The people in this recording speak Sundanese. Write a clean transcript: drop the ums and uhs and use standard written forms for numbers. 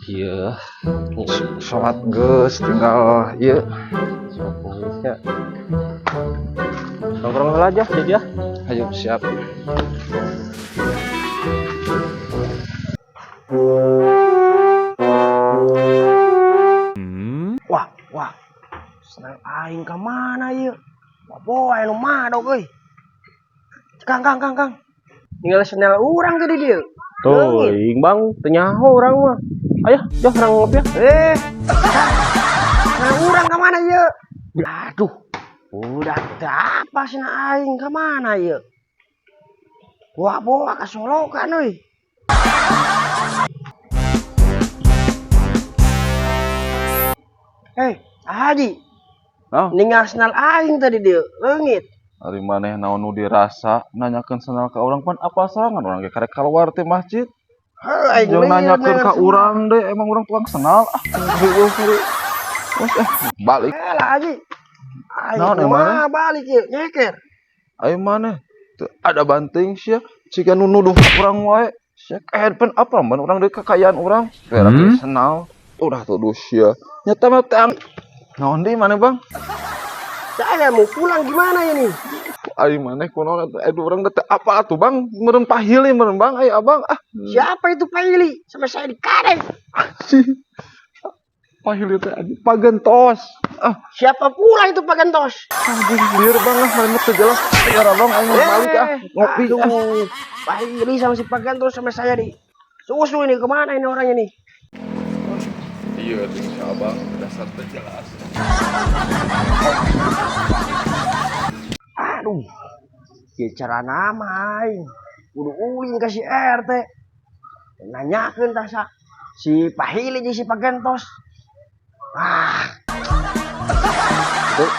Iya. Sholat geus, tinggal ieu. Sholat geus ya. Nongkrong heula aja di dia. Ayo siap. Wah, wah. Senang aing ka mana ieu? Wah, boy nu madog euy. Kang, Kang, Kang, Kang. Ninggal sendal urang tadi dia. Tuh, ing Bang, teu nyaho urang mah. Ayo, dah urang ngopi ya. Eh. Sendal urang ka mana ieu? Aduh. Udah apa sih aing ka mana ieu? Wah, boa ka Solokan euy. Hei, Haji. Naon? Ninggal sendal aing tadi dia, leungit. Ari maneh naon nu dirasa nanyakeun sendal ka urang, pan apa sorangan urang ge karek keluar ti masjid. Heuh, aing Jeung lieur nanyakeun neangan ka sendal. Urang deh, emang urang tukang sendal ah. Heueuh heueuh. Terus balik. Eh lah, Haji. Aing Naon emang? Kumaha balik ieu, nyeker. Ayo maneh teu ada banting sia, siga nu nuduh urang wae. Sia kehed pan apa man urang deui kekayaan urang. Kira sendal. Udah tuduh sia. Nyata mah teh naon deui maneh, Bang? Saya mau pulang gimana ini? Ayo maneh kunaon atuh? Aduh, urang teh apa atuh, Bang? Meureun pahili meureun, Bang, ayo Abang ah. Siapa itu Pak Ili? Sampai saya dikadeng. Si pahili teh anjing pagentos. Ah, Siapa pula itu Pak Gentos? Anjing lieur, Bang, ah, maneh teu jelas. Ya Bang, ayo balik ah, ngopi ah. Aduh, Pak Ili sama si Pak Gentos sama saya di susu ini, kemana ini orangnya nih? Iya, ting si Abang dasar teu jelas. Aduh, ya cara nama aing. Kudu ulin ka si RT. Nanyakeun tah sa si Pak Hili jeung si Pak Gentos. Ah, Tuh,